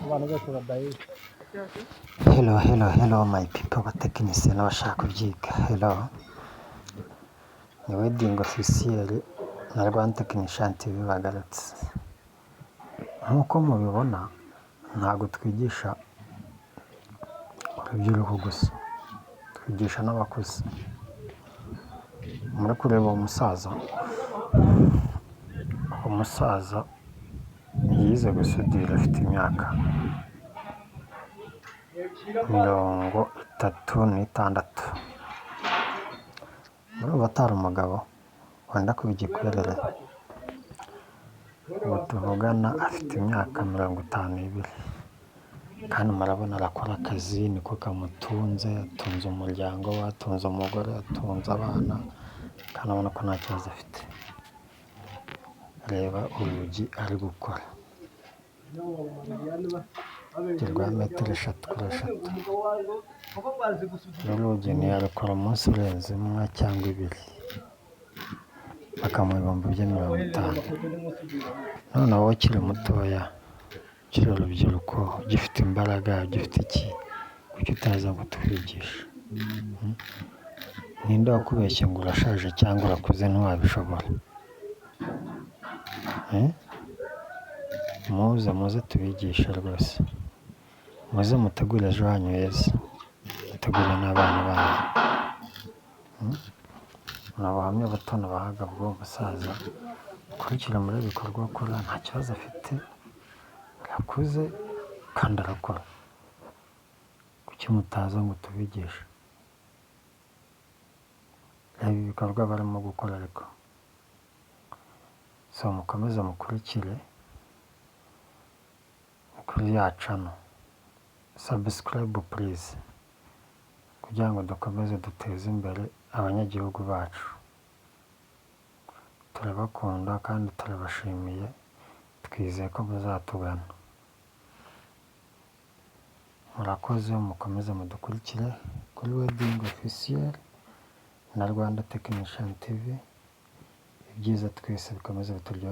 Abantu bose badahiye. Hello, hello, hello, my people, abatekinisiye n'abashaka kubyiga. Hello. Ni Wedding Officiel na Rwanda Technician TV bagarutse. Nk'uko mubibona, ntabwo twigisha urubyiruko gusa, twigisha n'abakuze. Muri kureba uwo musaza, uwo musaza yize gusudira afite imyaka 36. Murumva atari umugabo wenda kuba igikwerere? Ubu tuvugana afite imyaka 52, kandi murabona arakora akazi, niko kamutunze, atunze umuryango we, atunze umugore, atunze abana, kandi urabona ko nta kibazo afite. Reba urugi ari gukora, urugi rwa metero 3 kuri 3. Uru rugi ntiyarukora umunsi urenze umwe cyangwa ibiri, bakamuha 50,000 bye. None wowe ukiri mutoya, ukiri urubyiruko, ugifite imbaraga, ugifite iki, kuki utaza ngo twigishe? Ninde wakubeshye ngo urashaje cyangwa urakuze ntiwabishobora? Eh? Muze, muze tubigishe rwose, muze mutegure ejo hanyu heza, mutegure n'abana banyu. Ni ubuhamya buto nabahaga bw'uwo musaza. Mukurikire muri ibikorwa akora, nta kibazo afite, arakuze kandi arakora. Kuki mutaza ngo tubigishe? Reba ibikorwa barimo gukora ariko. So mukomeze mukurikire kuri ya channel. Subscribe please, kugira ngo dukomeze duteze imbere abanyagihugu bacu. Turabakunda kandi turabashimiye, twizeye ko muzatugana. Murakoze, mukomeze mudukurikire kuri Wedding Officiel na Rwanda Technician TV. Ibyiza twese bikomeze bituryohere.